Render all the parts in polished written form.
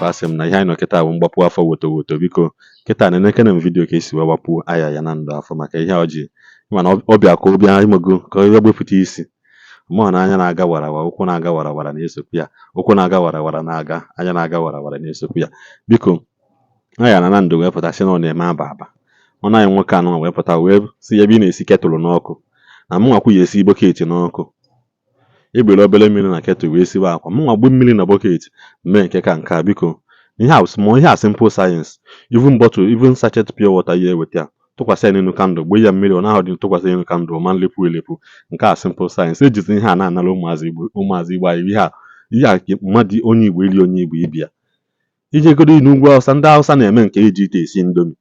Akụ. Asị m na ihe anyị nọ kịta bụ mgbapụ afọ woto woto. Biko, kịta na-enekene m video ka esi wee gbapụ aya ya na ndụ afọ maka ihe ọ ji mana ọ bịa ka ọ bịa imego ka ọ gbepụta isi mụọ na anya na-aga warawara, ụkwụ na-aga warawara na-esokwu ya, ụkwụ na-aga warawara na-aga, anya na-aga warawara na-esokwu ya. Biko, aya na ndụ wee pụta sị na ọ na-eme aba aba. Nwanne anyị nwoke anụ wee pụta wee sị ebe ị na-esi kettle n'ọkụ na mụnwa kwu ya esi bucket n'ọkụ, egbere obere mmiri na kettle wee siwe akwa, mụnwa gbu mmiri na bucket mee nke ka nke a. Biko, ihe a small, ihe a simple science. Even bottle, even sachet pure water ya eweta ya tụkwasị ya n'elu candle, gbee ya mmiri, ọ naghị dị, tụkwasị ya n'elu candle, ọ ma nlepụ elepụ. Nke a simple science ejizi ihe a na-anara ụmụazị Igbo, ụmụazị Igbo anyị. Ihe a mmadụ onye Igbo ili onye Igbo ibia ijegodo n'ugwu Awụsa, ndị Awụsa na-eme nke eji ite esi Indomie,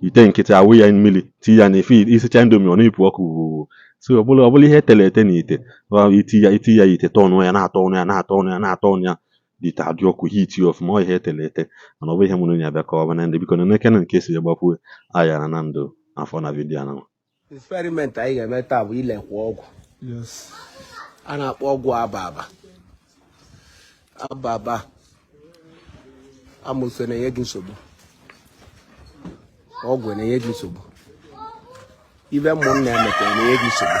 ite nkịtị, awụ ya mmiri, tinye ya n'efe, isicha Indomie, ọ na-epu ọkụ wuwu. So ọ bụla ihe etere ete n'ite, iti ya, iti ya ite, tọnụ ya, na-atọ ọnụ ya, na-atọ ọnụ ya, na-atọ ọnụ ya, ite adị ọkụ, hit ya ọfụma. Ọ ihe etere ete, mana ọ bụ ihe mụrụ ya bịa ka ọ bụ na ndị. Biko, na-ekene nke esi gbapụ aya na ndụ afọ na video anụ. Experiment anyị ga-eme taa bụ ilekwa ọgwụ a na-akpọ ọgwụ aba aba. Aba aba amosu na-enye gị nsogbu, ọgwụ na-enye gị nsogbu, ibe ụmụnna emetere na-enye gị nsogbu,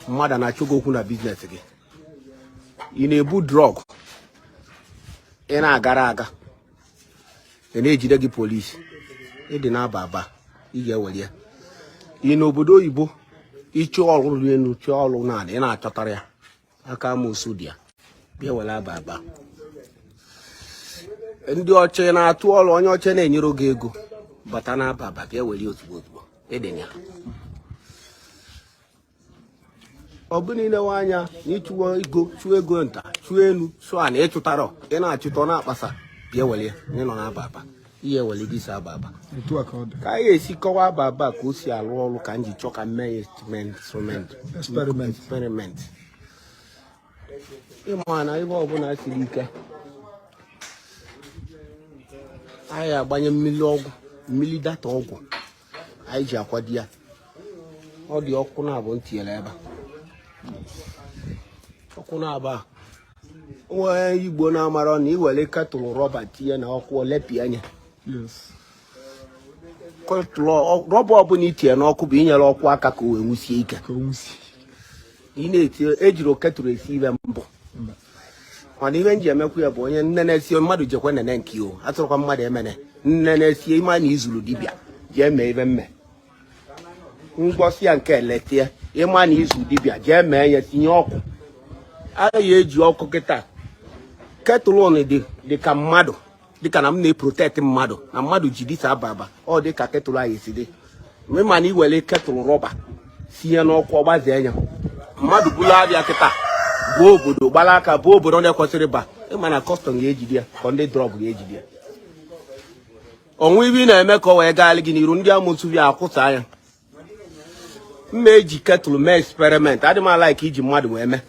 mmadụ na-achụ gị okwu na business gị, ị na-ebu drug, ị na-agara aga, ị na-ejide gị polisi, ịdị na-aba aba, ị ga-ewere ya. Ị n'obodo oyibo, ịchọ ọrụ elu, chọọ ọrụ naanị, ị na-achọtara ya, aka amosu dị ya, bịa were aba aba. Ndị ọcha na-atụ ọrụ, onye ọcha na-enyere gị ego, bata na-aba aba, bịa were ozugbo ozugbo ịdị ya. Ọ bụ niile anya na ịchụwa ego, chụọ ego nta, chụọ elu, chụọ ana, ịchụtara, ị na-achụta, ọ na-akpasa, bịa were ya. Ị nọ na-aba aba, ihe were gị si aba aba. Etu a ka ọ dị. Ka anyị esi kọwaa aba aba, ka o si arụ ọrụ, ka m ji chọọ ka m mee ya experiment. Experiment. Experiment. Ịma na ebe ọbụla siri ike, anyị agbanye mmiri ọgwụ, mmiri data ọgwụ anyị ji akwado ya. Ọ dị ọkụ na-abụ ntinyere ebe a, ọkụ na-abụ a. Onye Igbo na-amara na iwere kettle rọba tinye na ọkụ, olepi anya. Kettle rọba ọbụla itinye n'ọkụ bụ inyere ọkụ aka ka o wee nwusie ike. Ka o nwusie. Ị na-etinye ejiri kettle esi ibe mbụ, mana ihe m ji emekwu ya bụ onye nne na-esi mmadụ jekwe nene nke o atụrụkwa mmadụ emene nne na-esie ime na izuru dibịa jee mee ibe mme ngwọsị ya nke eletie ịma na izu dibịa jee mee ya, tinye ọkụ. Agaghị eji ọkụ kịta. Kettle dị dị ka mmadụ, dịka na m na-eprotect mmadụ na mmadụ ji dịsa aba aba, ọ dị ka kettle anyị si dị. Ma na iwere kettle rọba sinye n'ọkụ, ọgbazie ya, mmadụ bulu abịa kịta bụ obodo gbara aka, bụ obodo na-ekwesịrị ba, ịma na custom ga-ejide ya, ka ndị drug ga-ejide ya. Onwe ibe ị na-eme ka ọ wee gagharị gị n'iru, ndị amoosu bịa akwụsa ya. Mma eji kettle mee experiment, adị m a-like iji mmadụ wee mee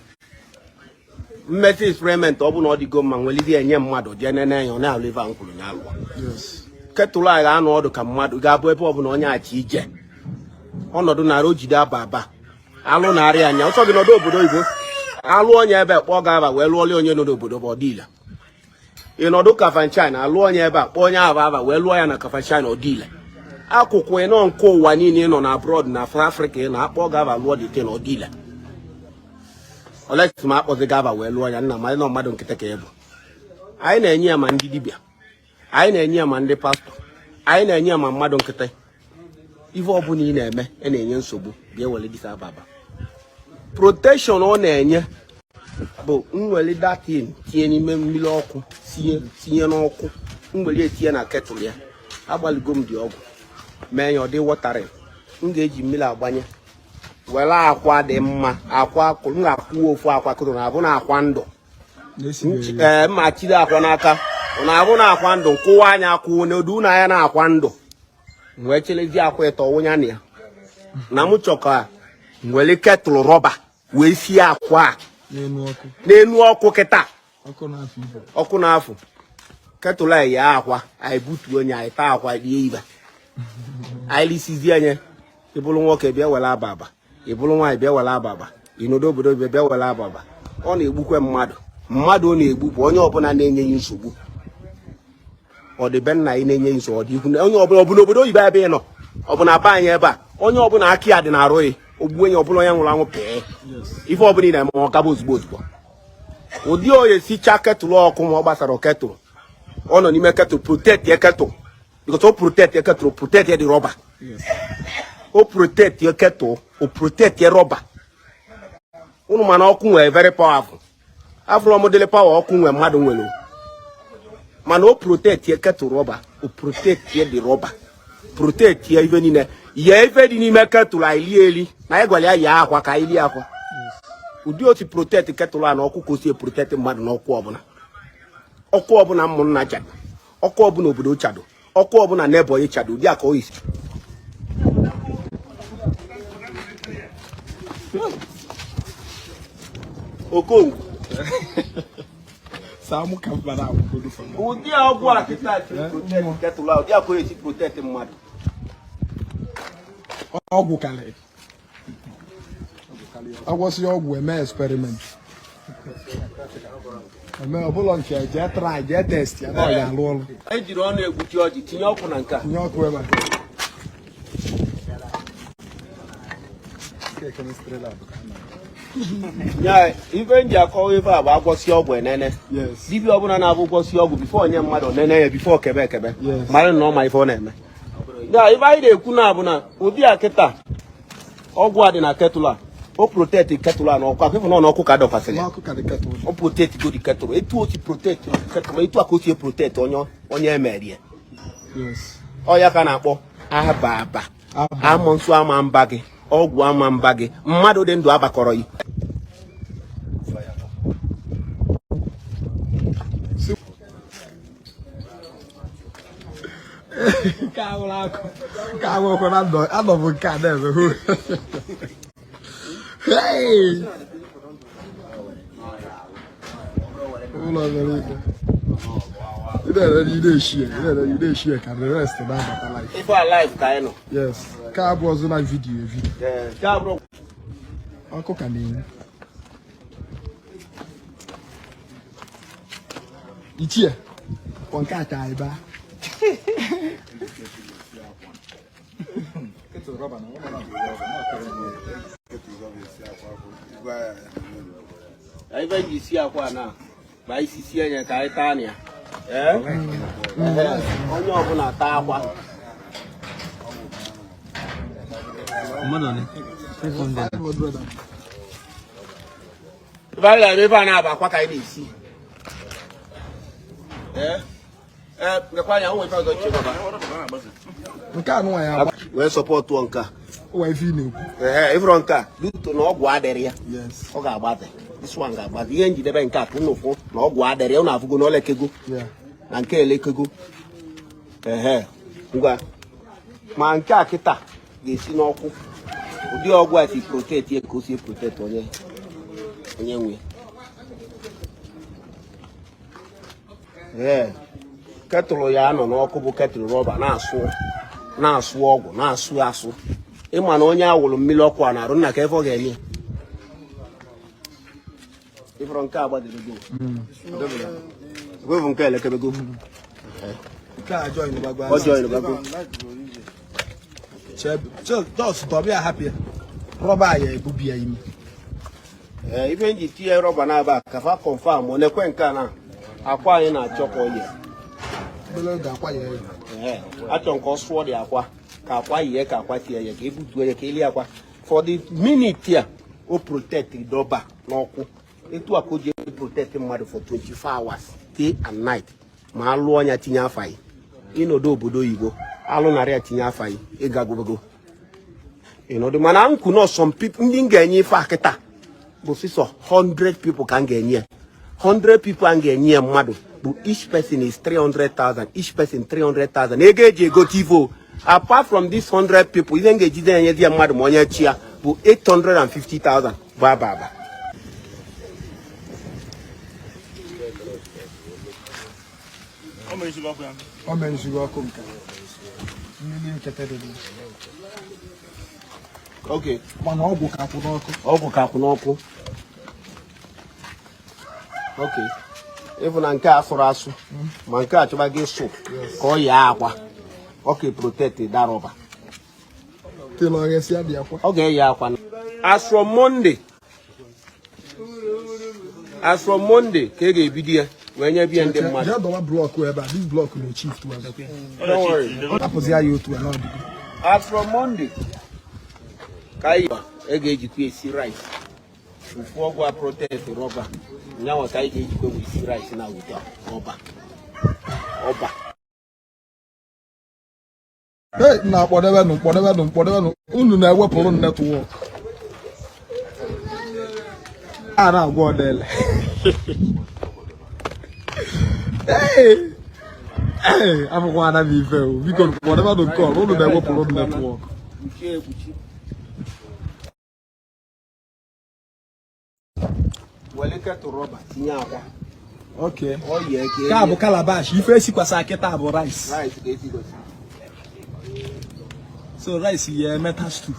mmetụ experiment. Ọ bụ na ọ dịgo mma, nwelizi enye mmadụ jee nene ya, ọ na-alụ ife a m kwuru ya alụọ. Kettle a ga-anọ ọdụ ka mmadụ, ga-abụ ebe ọbụla onye achị ije ọnọdụ nara o jide aba aba alụ narị anya ọsọ gị nọdụ obodo oyibo, alụ onye ebe kpọọ ga aba wee lụọla onye nọ n'obodo bụ ọdịile. Ị nọdụ Kafanchan, alụ onye ebe a, kpọọ onye aba aba wee lụọ ya na Kafanchan, ọdịile. Akụkụ ịnọ nke ụwa niile, ị nọ na abroad, na Afrịka, ị na-akpọ ga aba lụọ dịte na ọdịile. Olesi ma akpọzi ga aba wee lụọ ya nna ma nọ mmadụ nkịtị ka ị bụ. Anyị na-enye ya ma ndị dibịa, anyị na-enye ya ma ndị pastọ, anyị na-enye ya ma mmadụ nkịtị. Ife ọbụla ị na-eme ị na-enye nsogbu, bịa were dịsa aba aba. Protection ọ na-enye bụ nwere datin tinye n'ime mmiri ọkụ, tinye tinye n'ọkụ, nwere etinye na kettle ya. Agbaligo m dị ọgwụ mee ya ọ dị watering. M ga-eji mmiri agbanye, were akwa dị mma, akwa m ga-akwụwa ofu akwa kụrụ na abụ na akwa ndụ. Ee, mma chiri akwa n'aka na abụ na akwa ndụ, nkwụwa anya akwụ n'odu na anya na akwa ndụ, wee chelezi akwa ịtọ wụnya na ya na m chọ ka nwere kettle rọba wee sie akwa a n'enu ọkụ kịta, ọkụ na-afụ kettle anyị ya akwa anyị butuo onye anyị taa akwa rie ibe anyị lisizie anya. Ị bụrụ nwoke, bịa were aba aba. Ị bụrụ nwaanyị, bịa were aba aba. Ị nọdụ obodo, bịa were aba aba. Ọ na-egbukwe mmadụ. Mmadụ ọ na-egbu bụ onye ọbụla na-enye ya nsogbu. Ọ dị be nna ya na-enye ya nsogbu, ọ dị ikwu onye ọbụla, ọ bụ n'obodo oyibo ebe ị nọ, ọ bụ na be anyị ebe a, onye ọbụla aka ya dị n'arụ ya, ogbuo onye ọbụla, onye nwụrụ anwụ pee. Ife ọbụla ị na-eme, ọ gaba ozugbo ozugbo. Ụdị oye sicha kettle ọkụ, ma ọ gbasara kettle, ọ nọ n'ime kettle, protect ya kettle, because o protect ya kettle, protect ya dị rọba. O protect ya kettle, o protect ya rọba. Unu mana ọkụ nwere very powerful. Afụrụ ọmụdịlị power ọkụ nwere, mmadụ nwere, mana o protect ya kettle rọba, o protect ya dị rọba, protect ya ife niile ya, ife dị n'ime kettle. Anyị lie eli na anyị gwara ya ya akwa ka anyị lie akwa. Ụdị otu protect kettle a na ọkụ, ka o si protect mmadụ n'ọkụ ọbụla, ọkụ ọbụla ụmụnna chado, ọkụ ọbụla obodo chado, ọkụ ọbụla neighbour chado, ụdị a ka o isi. Okongwu, ụdị ọgwụ a kịta si protect kettle a, ụdị a ka o esi protect mmadụ. Ọgwụ karịrị agwọsị ọgwụ eme experiment eme ọbụla nke jee try, jee test ya na ọ ya alụ ọrụ. Ejiri ọnụ egbuchi ọjị, tinye ọkụ na nke a. Tinye ọkụ ebe a. Nke chemistry lab ka a na- Ya ife m ji akọwa ife a bụ agwọsị ọgwụ enene. Dibịa ọbụla na-abụ gwọsị ọgwụ, before nye mmadụ, onene ya before kebe ekebe. Mara na ọ ma ife ọ na-eme. Ya ife anyị na-ekwu na bụ na ụdị a kịta ọgwụ a dị na kettle a, o protect kettle a n'ọkụ akwa, na ọkụ ka dọkwasịrị ya. N'ọkụ ka dị kettle. O protect go the kettle. Etu o si protect kettle, etu a ka o si protect onye onye emerie. Ọ ya ka a na-akpọ aba aba. Aba. Amụnsụ ama mba gị, ọgwụ ama mba gị, mmadụ dị ndụ abakọrọ gị. Nke a nwụrụ akụ nke a nwekwa na ndụ anọ bụ nke a na-eme hụ. Hey! Ụlọ mere ikpe. Ị na-ere ị na-eshi ya, ị na-ere ị na-eshi ya ka the rest na-abata live. Ife a live ka anyị nọ. Yes. Nke a bụ ọzọ na video video. Nke a bụrụ Ọkụ ka na-enwu. Ichie, kpọ nke a ka anyị baa. Ife ji isi akwa na ma isi sie ya ka anyị taa na ya. Ee? Onye ọbụla taa akwa. Ife anyị na-eme ebe a na-aba akwa ka anyị na-esi. Ee? Ee, nekwa anya, o nwere ife ọzọ nchekwa. Nke a nụnwa ya agba. Wee sọpọtụọ nke a. Ụwa ife ị na-ekwu. Ee, ịfụrụ nke a luto na ọgwụ adịrị ya. Yes. Ọ ga-agbaze. This one ga-agbaze. Ihe njidebe nke a ka unu fụ na ọgwụ adịrị ya, unu afụgo na olekego. Na nke elekego. Ehe, ngwa. Ma nke a kịta ga-esi n'ọkụ. Ụdị ọgwụ a si protect ya ka o si protect onye onye nwe. Ee, kettle ya nọ n'ọkụ bụ kettle rọba na-asụ na-asụ ọgwụ na-asụ asụ. Ịma na onye awụrụ mmiri ọkụ a na-arụ nna ka ebe ọ ga-eme. Ịfụrụ nke a gbadoro. Bụ nke elekebego. Nke a join gbagba. Ọ join gbago. Just dọbịa hapụ ya. Rọba ya ebubi ya ime. Ee, ife nji tinye rọba na-aba ka fa confirm ọ na-ekwe nke a na akwa anyị na-achọ ka ọ yie. Obere oge akwa ya eyi. Ee, achọ nke ọ sụọ dị akwa ka akwa yie, ka akwa tie ya, ka ebutuo ya, ka elie akwa for the minute a o protect dọba n'ọkụ. Etu a ka o ji protect mmadụ for 24 hours, day and night. Ma alụọ ya tinye afa ya, ịnọdụ obodo oyibo alụ narị ya tinye afa ya, ịgagogo ịnọdụ. Mana nkwu nọ some people ndị m ga-enye ife a kịta bụ sisọ 100 people ka m ga-enye ya. 100 people a m ga-enye ya mmadụ bụ each person is 300,000, each person 300,000, ego eji egote ife o. Apart from this 100 people, ihe m ga-ejide enye di ya mmadụ ma onye chi ya bụ 850,000 bụ aba aba. O merụsịrị ọkụ nke mmiri nkete dị dị. Okay. Mana ọgwụ ka kwụ n'ọkụ. Ọgwụ ka kwụ n'ọkụ. Okay, ịfụ na nke a sụrụ asụ, ma nke a chọba gị sụ ka ọ yee akwa, ọ ka protect that rubber. Till ọ ghesịa dị akwa. Ọ ga-eyi akwa as from Monday, as from Monday ka ị ga-ebido ya wee nye bie ndị mmadụ. Jee dọwa block ebe a, this block na-echift ebe. Don't worry. Hapụzi ya otu a n'ọdịgo. As from Monday ka anyị ị ga-ejikwa esi rice. Ofu ọgwụ a protect rubber nyanwa ka anyị ga-ejikwa wee esi rice na wute rubber ọba. Hey, na kpọdebenụ, kpọdebenụ, kpọdebenụ. Unu na-ewepụrụ network a na-agwa ọdele. Ee ee, afụkwana m ife o. Biko kpọdebenụ nke ọrụ unu na-ewepụrụ network. Kpuchie ekpuchi, were kettle rubber tinye akwa. Okay. Ọ yie ka Nke a bụ calabash. Ife esikwasa kịta bụ rice. Rice ka esi gosi. So rice ya emeta stew.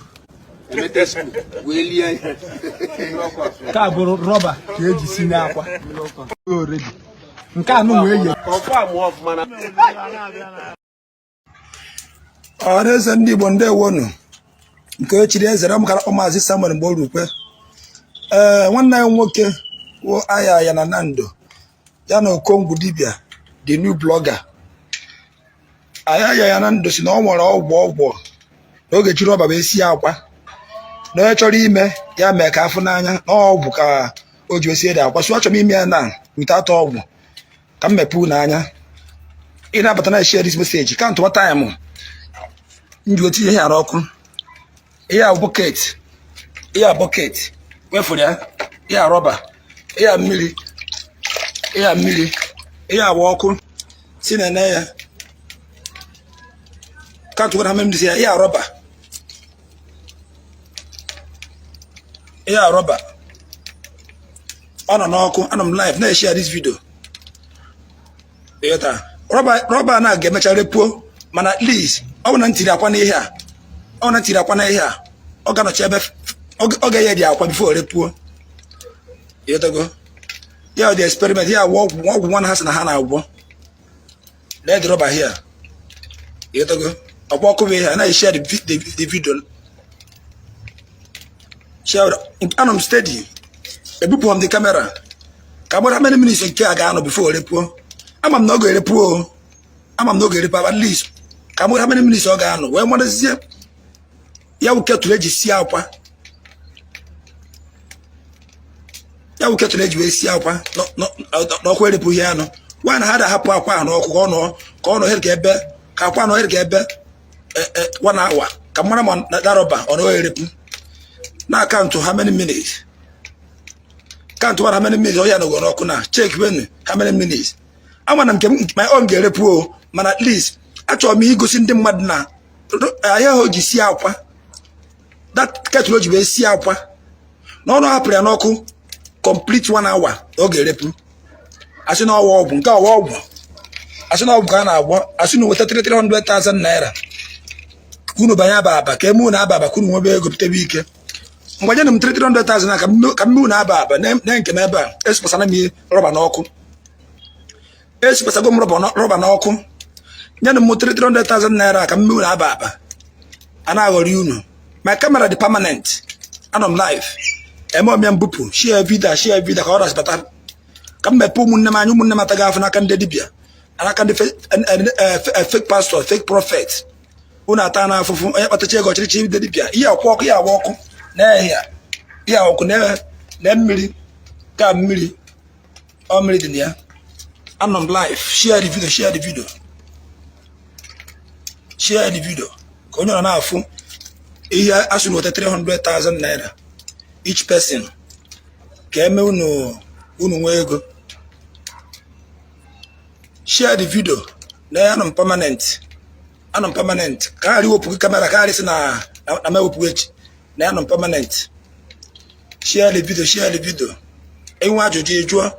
Emete stew wee lie. Nke a bụ rubber ka eji sinye akwa already. Nke a nụ wee ye. Confirm ọfụma na Ọhaneze ndị Igbo, ndewonu. Nke echiri ezere m kara Maazị Samuel Mgborukwe. Ee, nwanne anyị nwoke wụ aya ya na Nando ya na Okongwu dibịa, the new blogger. Aya ya na Nando si na ọ nwere ọgwụ ọgwụ na oge chiri ọba bụ esi akwa, na onye chọrọ ime ya mee ka afụ n'anya na ọgwụ ka o ji esi ede akwa. So achọrọ m ime ya na without ọgwụ, ka m mepee unu anya. Ị na-abata na share this message ka ntụwa time nji otinye ihe ara ọkụ. Ihe a bucket, ihe a bucket wefụrụ ya, ihe a rubber, ihe a mmiri, ihe a mmiri, ihe a ọkụ si na ene ya ka ntụwa na mmiri si ya. Ihe a rubber, ihe a rubber, ọ nọ n'ọkụ. Anọ m live na-eshare this video. Ịghọta rubber na ga-emecha repuo, mana at least ọ bụ na ntiri akwa n'ihe a, ọ na ntiri akwa n'ihe a, ọ ga-anọchi ebe ọ ga-enye dị akwa before repuo. Ịghọtago ya? Dị experiment ya awụ ọgwụ ọgwụ nwa ha sị na ha na-agwọ. Lee the rubber here. Ịghọtago? Ọkwa ọkụ bụ ihe a na-eshare the video. Share. Anọ m steady, ebupụ m the camera ka gbara many minutes nke a ga-anọ before repuo. Ama m na ọ ga-erepuo o. Ama m na ọ ga-erepu. At least ka mara many minutes ọ ga-anọ wee marazie ya wụ kettle eji sie akwa, ya wụ kettle eji wee sie akwa n'ọkụ erepụghị anụ nwaanyị na ha da-ahapụ akwa ahụ n'ọkụ ka ọ nọ here ka ebe ka akwa nọ here ka ebe one hour, ka mara ma na rubber ọ na erepụ na count how many minutes, count one how many minutes ọ ya nọgoro n'ọkụ na check when how many minutes. Ama na nke my own ga-erepụ o, mana at least achọrọ m igosi ndị mmadụ na ahịa ahụ o ji sie akwa, that kettle o ji wee sie akwa na ọnụ hapụrụ ya n'ọkụ complete one hour, ọ ga-erepụ. Asị na ọwa ọgwụ nke ọwa ọgwụ, asị na ọgwụ ka a na-agwọ, asị na weta 300,000 naira ka unu banye aba aba, ka eme unu aba aba, ka unu nwebe ego pụtebe ike. Mgbe nye m 300,000 na ka mme unu aba aba na nke m ebe a esipụsana m rubber n'ọkụ, esipụsago m rubber n'ọkụ. Nye m 300,000 naira ka mme unu aba aba. A na-aghọrị unu. My camera dị permanent, anọ m live eme ọmịa mbupụ. Share video, share video ka ọ rasịbata, ka m mepee ụmụnne m anya. Ụmụnne m ataghị afọ n'aka ndị dibịa, n'aka ndị fake pastor, fake prophet. Unu ata na afụfụ. Onye kpatacha ego ọchịrịchị ndị dibịa. Ihe ọkụ ọkụ, ihe agba ọkụ na-ehia, ihe ọkụ na mmiri ka mmiri ọ mmiri dị na ya. Anọ m live. Share the video, share the video, share the video ka onye ọ na-afụ ihe asụ na weta 300,000 naira each person ka eme unu unu nwee ego. Share the video na ya. Anọ m permanent, anọ m permanent ka ghara iwepụ gị camera, ka ghara isi na m ewepụ echi na ya. Nọ m permanent. Share the video, share the video. Enwe ajụjụ ịjụọ.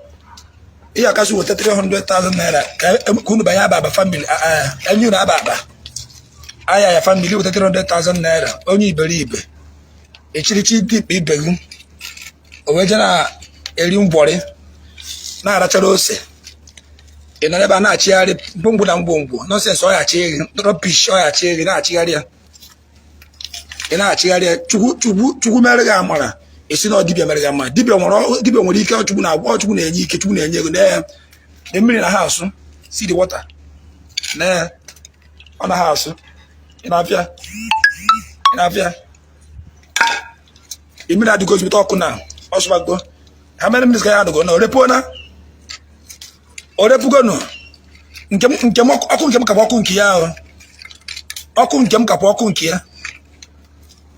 Ihe akasị weta 300,000 naira ka unu banye aba aba family, enye unu aba aba aya ya family. Weta 300,000 naira, onye iberibe echirichi dikpa ibe gị o wee je na eri ngwọrị. Na-arachara ose, ị nọ ebe a na-achịgharị ngwongwo na ngwongwo nonsense. Ọ ya achị gị rubbish, ọ ya achị gị na-achịgharị ya, ị na-achịgharị ya. Chukwu, Chukwu, Chukwu mere gị amara, ị sị na ọ dibịa mere gị amara. Dibịa nwere ike, Chukwu na-agwọ, Chukwu na-enye ike, Chukwu na-enye ego. Na ya mmiri na ha asụ. See the water na ya, ọ na ha asụ. Ị na-afịa, ị na-afịa mmiri adịgo ozugbo ọkụ na ọsụbago. Ha mere mmiri ka ya adịgo na orepuo na orepugonu. Nke m, ọkụ nke m kakwa ọkụ nke ya ahụ. Ọkụ nke m kakwa ọkụ nke ya.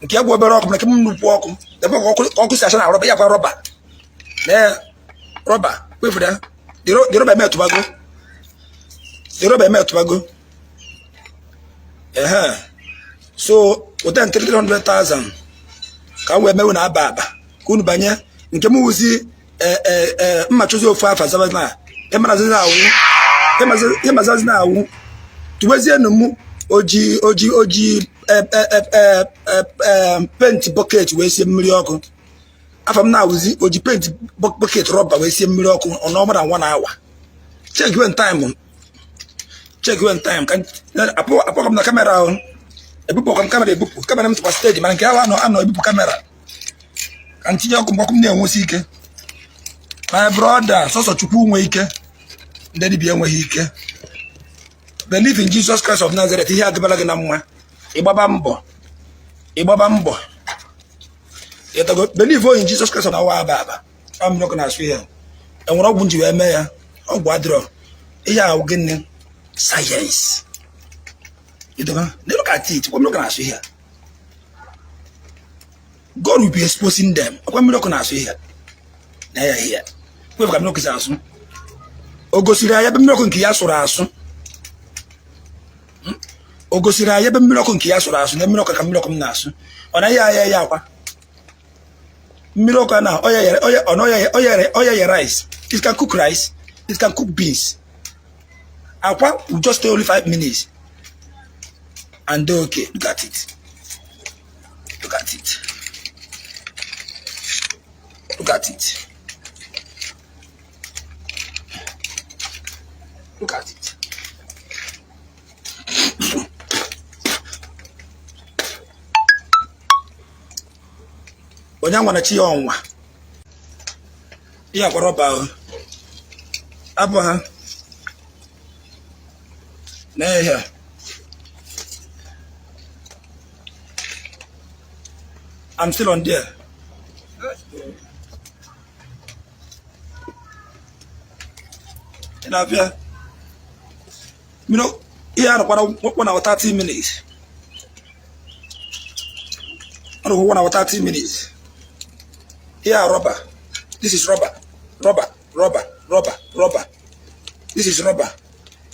Nke ya bụ obere ọkụ, mana nke m nnukwu ọkụ. Ebe ọkụ si acha na rọba ya kwa rọba na rọba kwefere ya. The rọba emetụbago, the rọba emetụbago. Ehe, so weta nke 300,000 ka m wee mewe na aba aba ka unu banye. Nke m wụzi mma chụzi ofu afa zaba na ịmazazi na awụ tụwezienụ m. Oji paint bucket wee sie mmiri ọkụ. Afa m na-awụzi oji paint bucket rọba wee sie mmiri ọkụ. Ọ nọ na one hour. Check when time, check when time. Ka apụkọ m na camera ahụ, ebupụ m camera, ebupụ camera m tụkwa stage, mana nke ahụ anọ anọ ebupụ camera ka m tinye ọkụ mgbe ọkụ m na-enwesi ike. My brother, sọsọ Chukwu nwe ike, ndị dibịa enweghị ike. Believe in Jesus Christ of Nazareth, ihe adịbala gị na mma. Ịgbaba mbọ, ịgbaba mbọ, ịtago. Believe in Jesus Christ of awa aba aba. Ọ mmiri ọkụ na-asụ ihe. Enwere ọgwụ nji wee mee ya? Ọgwụ adịrọ. Ihe ahụ gịnị? Sayensị. Ịtago, look at it. Kwa mmiri ọkụ na-asụ ihe. God will be exposing them. Ọkwa mmiri ọkụ na-asụ ihe na ya ihe kwefu ka mmiri ọkụ si asụ. O gosiri anyị ebe mmiri ọkụ nke ya sụrụ asụ. O gosiri anyị ebe mmiri ọkụ nke ya sụrụ asụ na mmiri ọkụ ka mmiri ọkụ m na-asụ. Ọ naghị aya ya akwa mmiri ọkụ na oya ya rice. It can cook rice, it can cook beans. Akwa will just stay only 5 minutes and dey okay. Look at it, look at it, look at it, look at it. Onye anwana chi ya ọnwa ihe akwa rọba ahụ abụ ha na ihe. I'm still on there. Ị na-abịa mmiri ihe a nọkwara 1 hour 30 minutes. Ọ nọkwa 1 hour 30 minutes. Ihe a rọba. This is rubber, rubber, rubber, rubber, rubber. This is rubber,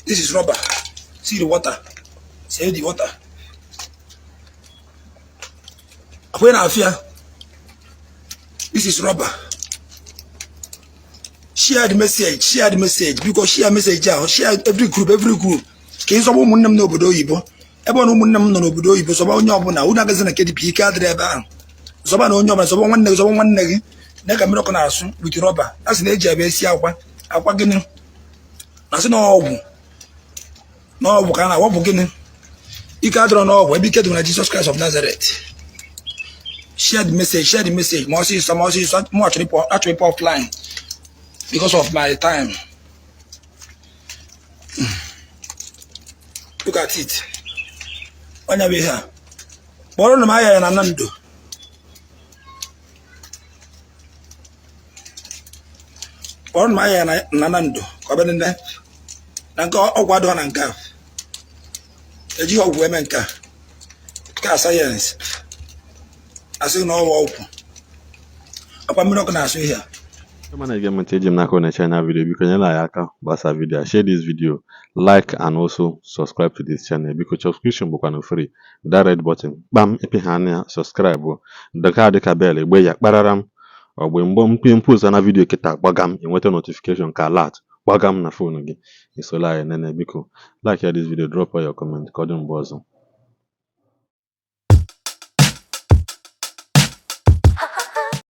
this is rubber. See the water, see the water. Akwa na-afịa. This is rubber. Share the message, share the message. Biko, share message ahụ. Share every group, every group, ka ịzọba ụmụnne m n'obodo oyibo. Ebe ọ na ụmụnne m nọ n'obodo oyibo, zọba onye ọbụla. Unu agazi na kedipụ ike adịrị ebe ahụ. Zọba na onye ọbụla, zọba nwanne gị, zọba nwanne gị. Na ka mmiri ọkụ na-asụ with rọba, a sị na eji ebe esi akwa. Akwa gịnị? Na sị na ọgwụ, na ọgwụ ka a na-awọpụ gịnị? Ike adịrọ n'ọgwụ. Ebe ike dị na Jesus Christ of Nazareth. Share the message, share the message. Ma ọsịsọ, ma ọsịsọ. Mụ achọrọ ịpụ offline because of my time. Look at it. Onye bụ ihe a? Kpọrọ m aya ya na Nando. Kpọrọ m aya ya na Nando ka ọ bịa nene na nke ọgwụ adịghọ na nke a. Ejighị ọgwụ eme nke a. Nke a sayensị. Asị na ọwa ọgwụ. Ọkwa mmiri ọkụ na-asụ ihe a. Ọma na-ege m ntị, eji m n'aka na channel video. Biko nyere anyị aka gbasa video, share this video, like and also subscribe to this channel. Biko, subscription bụkwanụ free. That red button kpam, ịpị ha anya subscribe, dịka dịka bell egbe ya kparara m ọgbe mgbe mkpi mpụza na video kịta gbagam, enweta notification ka alert gbagam na phone gị. Isola anyị nene. Biko, like ya this video, drop all your comment. Ka ọ dị mgbe ọzọ.